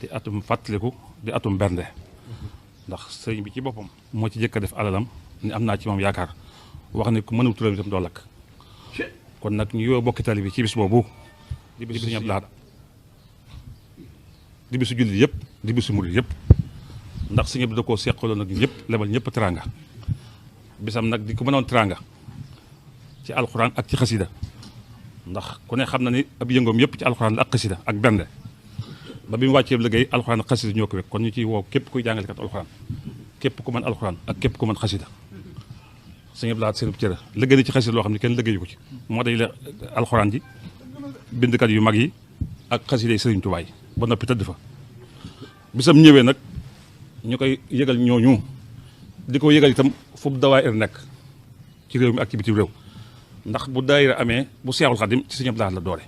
di atum fàttaliku di atum bernde ndax sëriñ bi ci boppam moo ci jëkk a def alalam ni am naa ci moom yaakaar wax ne ku mënul turam itam doo lakk kon nag ñu yoo bokki tali bi ci bis boobu di bisu Sëriñ Abdou Lahad di bisu jullit yëpp di bisu murit yëpp ndax Sëriñ Abdou da koo seqaloon nag ñëpp lebal ñëpp teranga bisam nag di ko mënoon teranga ci alxuraan ak ci xasida ndax ku ne xam na ni ab yëngoom yëpp ci alxuraan la ak xasida ak bernde ba bi mu wàccee liggéey alxuraan ak xasida ñoo ko wekk kon ñu ciy woo képp kuy jàngalekat alxuraan képp ku mën alxuraan ak képp ku mën xasida Sëriñ Abdou Lahad seen cër liggéey na ci xasida loo xam ne kenn liggéeyu ko ci moo day la alxuraan ji bindkat yu mag yi ak xasida yi Sëriñ Tuubaa yi ba noppi tëdd fa bisam ñëwee nag ñu koy yëgal ñooñu di ko yëgal itam fu dawaayir nekk ci réew mi ak ci bitim réew ndax bu daayira amee bu Seexul Xadim ci Sëriñ Abdou Lahad la doore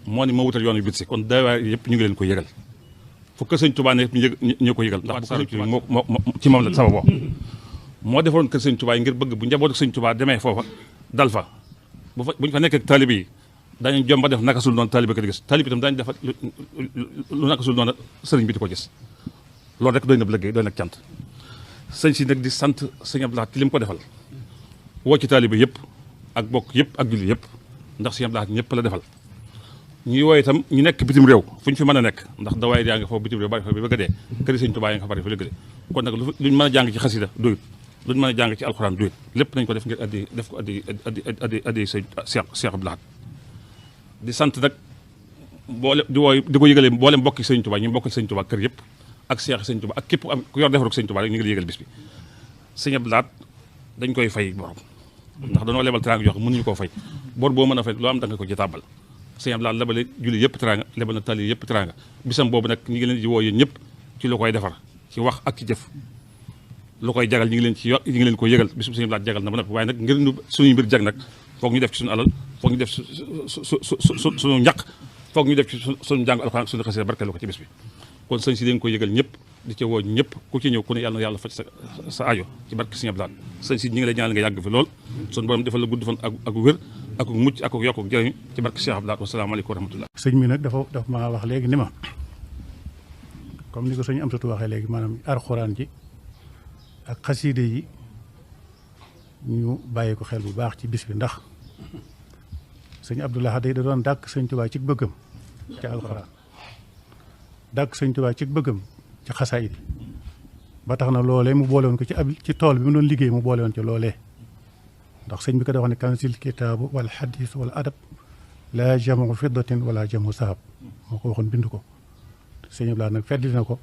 moo ni ma wutal yoon wi bit si kon dawaayir yëpp ñu ngi leen ko yëgal fukk Sëriñ Tuubaa ne ñu ko yëgal ndax ci moom la sababoo moo defoon kër Sëriñ Tuubaa yi ngir bëgg bu njaboot ak Sëriñ Tuubaa demee foofa dal fa buñ fa nekkee taalibe yi dañu jom ba def naka sul noonu taalibe ko di gis taalibe itam dañu def lu naka sul noonu sëriñ bi di ko gis loolu rek doy na liggéey doy na cant sëñ si nag di sant Sëriñ Abdou Lahad ci li mu ko defal woo ci taalibe yëpp ak bokk yëpp ak julli yëpp ndax Sëriñ Abdou Lahad ñëpp la defal ñuy wooye itam ñu nekk bitim réew fu ñu fi mën a nekk ndax dawaay yaa nga foofu bitim réew bari fa bi bëgg a dee këri Sëriñ Tuubaa yi nga fa bari fa léegi kon nag luñ mën a jàng ci xasida doyut luñ mën a jàng ci alxuraan doyut lépp nañ ko def ngir def ko addi sëñ Cheikh Abdou Lahad di sant nag boole di ko yëgalee boole mbokki Sëriñ Tuubaa ñu mbokki Sëriñ Tuubaa kër yëpp ak Cheikh Sëriñ Tuubaa ak képp ku yor defarug Sëriñ Tuubaa rek ñu ngi la yëgal bis bi Sëriñ Abdou Lahad dañ koy fay borom ndax dañoo lebal teraanga jox mënuñu koo fay bor boo mën a fay loo am da nga ko ci tàbbal Sëriñ Abdou Lahad lebale julli yëpp teraanga lebal na tali yëpp teraanga bisam boobu nag ñu ngi leen di woo yéen ñëpp ci lu koy defar ci wax ak ci jëf lu koy jagal ñu ngi leen ci ñu ngi leen ko yëgal bisum Sëriñ Abdou Lahad jagal na ba noppi waaye nag ngir suñuy mbir jag nag foog ñu def ci suñu alal foog ñu def suñu ñaq foog ñu def ci suñu njàng alxuraan suñu xasee barkeelu ko ci bis bi kon sëñ si dañ ko yëgal ñëpp di ca woo ñëpp ku ci ñëw ku ne yàlla na yàlla faj sa aajo ci barke Sëriñ Abdou Lahad sëñ si ñi ngi lay ñaanal nga yàgg fi lool suñu borom defal la gudd fan ak wér ak mucc ak yokk ak jëriñ ci barke Cheikh Abdou Lahad wasalaamaaleykum wa rahmatullah sëñ mi nag dafa maa wax léegi ni ma comme ni ko sëñ Amsatu waxee léegi maanaam alxuraan ji ak xasiide yi ñu bàyyi ko xel bu baax ci bis bi ndax sëñ Abdou Lahad da doon dàkk Sëñ Tuubaa ci bëggam ci alxuraan dàkk Sëñ Tuubaa ci bëggam ci xasaayid ba tax na loolee mu boole woon ko ci tool bi mu doon liggéey mu boole woon ci loolee ndax sëñ bi ko da wax ne kanzil kitaabu wala xadis wala adab la jamu fiddatin wala jamu sahab moo ko waxoon bind ko sëñ Abdou Lahad nag feddli na ko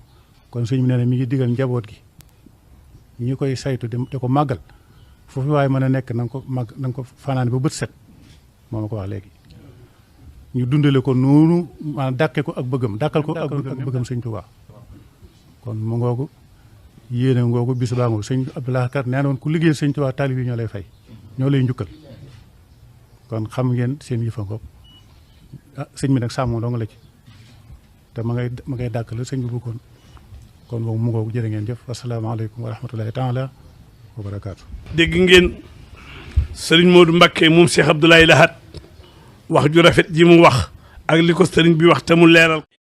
kon sëñ bi nee na mi ngi digal njaboot gi ñi koy saytu di ko màggal foofu waaye mën a nekk na nga ko fanaane ba bët set moo ma ko wax léegi ñu dundale ko noonu maanaam dàkke ko ak bëggam dàkkal ko ak bëggam Sëñ Tuubaa kon mu ngoogu yéene ngoogu bis baa ngoogu Sëñ Abdou Lahad kat nee na woon ku liggéey Sëñ Tuubaa taalib yi ñoo lay fay ñoo lay njukkal kon xam ngeen seen yëfa ngoog sëñ bi nag sàmm doo nga la ci te ma ngay dàkk la sëñ bi bëggoon kon boobu mu ngoogu jërë ngeen jëf asalaamaaleykum wa rahmatullahi taala wa barakaatu. dégg ngeen sëriñ Modou Mbacké moom Cheikh Abdoulaye Lahad wax ju rafet ji mu wax ak li ko sëriñ bi wax te mu leeral